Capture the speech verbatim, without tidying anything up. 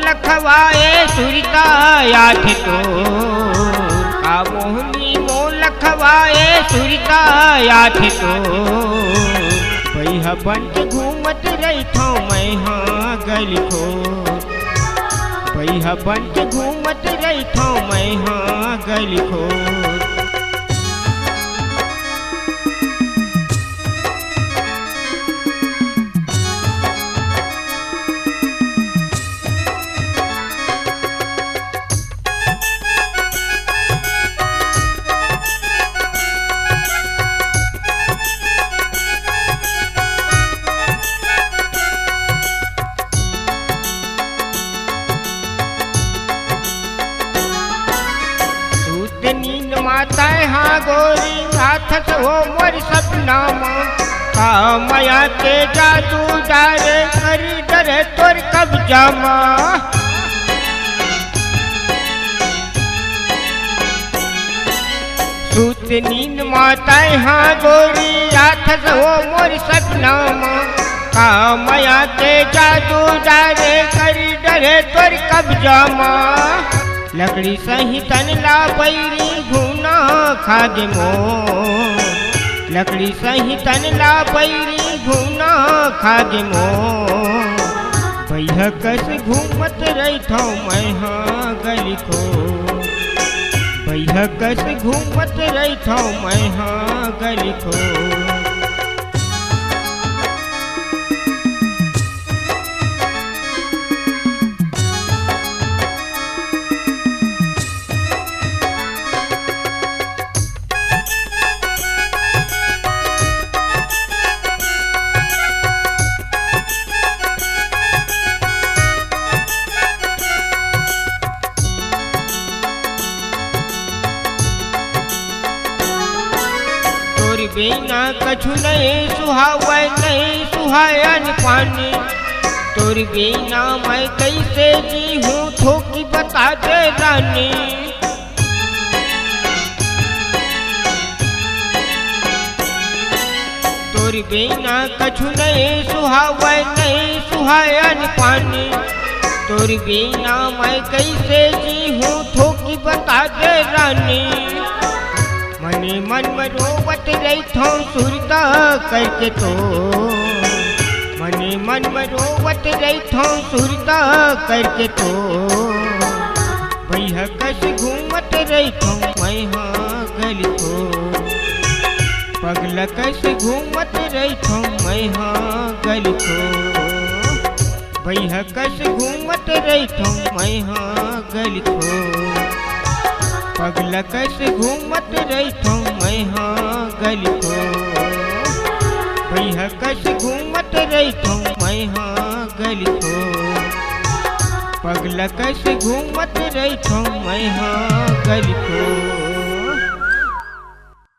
लखवाए सुरता आथे तोर, का मोहनी मोर लखवाए सुरता आथे तोर। बइहा बन के घूमत रहिथौं मैं हा गली खोर, बइहा बन के घूमत रहिथौं मैं हा गली खोर। सूत नींद मा तैं हा गोरी, आथस हो मोर सपना मा। का मया के जादू डारे, करी डरे तोर कब्जा मा। सूत नींद मा तैं हा गोरी, आथस हो मोर सपना मा। का मया के जादू डारे, करी डरे तोर कब्जा मा। लकड़ी सही तन ला बइरी, घुना खा गे मोर। लकड़ी सही तन ला बइरी, घुना खा गे मोर। बइहा कस घूमत रहिथौं मैं हा गली खोर, बइहा कस घूमत रहिथौं मैं हा गली खोर। तोर बिना कछु नइ सुहावय, नइ सुहाय अन्न पानी। तोर बिना मैं कइसे जीहूँ, थोकन बता दे रानी। तोर बिना कछु नइ सुहावय, नइ सुहाय अन्न पानी। तोर बिना मैं कइसे जीहूँ, थोकन बता दे रानी। मने मन म रोवत रहिथौं सुरता करके तोर, मने मन म रोवत रहिथौं सुरता करके तोर। बइहा कस घूमत रहिथौं मैं हा गली खोर, पगला कस घूमत रहिथौं मैं हा गली खोर। बइहा कस घूमत रहिथौं मैं हा गली खोर, पगला कस घूमत रहिथौं मैं हा गली खोर। बइहा कस घूमत रहिथौं मैं हा गली खोर, पगला कस घूमत रहिथौं मैं हा गली खोर।